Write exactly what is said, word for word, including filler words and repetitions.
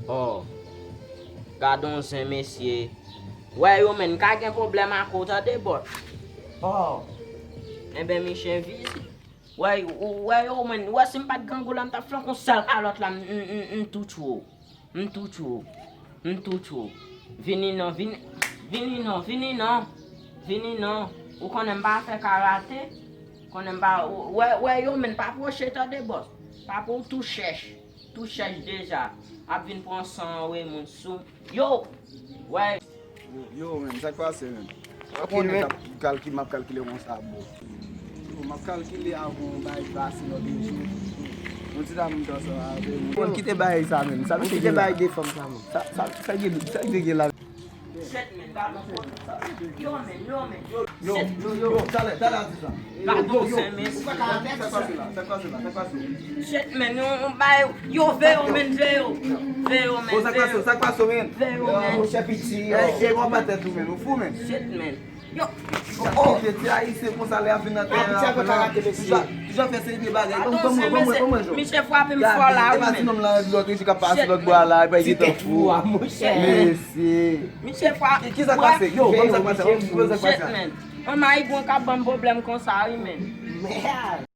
Oh, gad on zen, mesye. Wè yo, menn, ka gen pwoblèm ak ou, tande, bòs. Oh, enben, miche vizi. Wè, ou wè yo, menn, wè si m pa t grangou la, m t ap flanke yon sèl kalòt la, m, m, m, m tou tchou. M tou tchou. M tou tchou. Vini non, vini, vini non, vini non. Vini non. Ou konnen m pa fè karate. Konnen m pa, ou- wè, wè yo, menn, pa pwoche, tande, bòs. Pa pou ou tou chèch. Tou chèch deja. Ap vin pran san an, wi, moun sou. Yo! Wè. Yo, menn, sa k pase, menn? Ou konnen k ap kalki-, m ap kalkile konsa, bro. Yo, m ap kalkile avan yon bagay pase lòt jou. Yon ti dam m danse avè l. Konn kite bagay sa, menn. Sa misye kite bagay de fanm sa, menn. Sa, sa, sa gen, sa gen la. Shit, menn, gad on kote. Yo, menn, yo, menn, yo. Yo, yo, yo, talè, talè a di sa. Gad on zen, mesye. Sa k pase la? Sa k pase la? Sa k pase? Shit, menn, yo, on bay, yo, veye yo, menn, veye yo. Veye yo, menn, veye yo. Sa k pase, sa k pase, menn? Veye yo, menn. Monchè piti, e, e, w ap batè tou, menn. Ou fou, menn. Shit, menn. Yo. Oh, oh. Piti ayisyen konsa lè ap vin nan teren an. Piti a fè karate, mesye. Toujou ap fè seri de bagay. Ban mwen, ban mwen, ban mwen, ban mwen, Jean. Misye frape m fò la, wi, menn. Gade, e pa ti nonm lan lòt jou k ap pase lòt bò a la, e pa ki tan fou. Mesye. Ki, ki sa k pase? Yo, ban m sa k pase. Ban m sa k pase. Shit, menn. Manman Igwen k ap ban m pwoblèm konsa, wi, menn. Mèd.